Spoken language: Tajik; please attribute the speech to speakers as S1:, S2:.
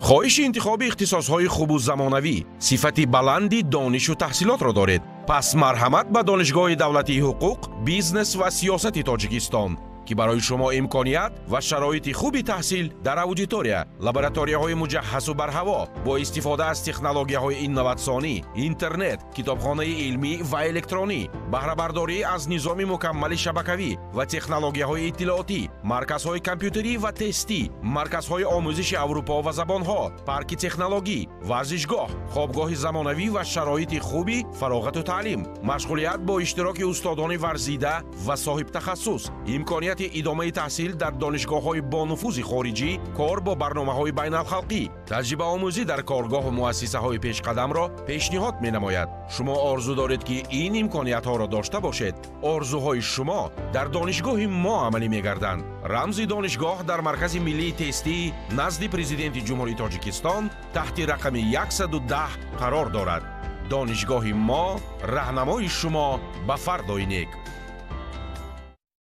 S1: Хоҳиши интихоби ихтисосҳои хубу замонавӣ, сифати баланди донишу таҳсилотро доред? Пас марҳамат ба Донишгоҳи давлатии ҳуқуқ, бизнес ва сиёсати Тоҷикистон, ки барои шумо имконият ва шароити хуби таҳсил дар аудитория, лабораторияҳои муҷаҳҳазу барҳаво бо истифода аз технологияҳои инноватсионӣ, интернет, китобхонаи илмӣ ва электронӣ, баҳрабардорӣ аз низоми мукаммали шабакавӣ ва технологияҳои иттилоотӣ, марказҳои компютерӣ ва тестӣ, марказҳои омӯзиши Аврупо ва забонҳо, парки технологӣ, варзишгоҳ, хобгоҳи замонавӣ ва шароити хуби фароғату таълим, машғулият бо иштироки устодони варзида ва соҳибтахассус, имконият идомаи таҳсил дар донишгоҳҳои бонуфузи хориҷӣ, кор бо барномаҳои байналхалқӣ, таҷрибаомӯзӣ дар коргоҳу муассисаҳои пешқадамро пешниҳод менамояд. Шумо орзу доред, ки ин имкониятҳоро дошта бошед? Орзуҳои шумо дар донишгоҳи мо амалӣ мегарданд. Рамзи донишгоҳ дар Маркази миллии тестӣ назди Президенти Ҷумҳурии Тоҷикистон таҳти рақами 110 қарор дорад. Донишгоҳи мо, раҳнамои шумо ба фардои нек.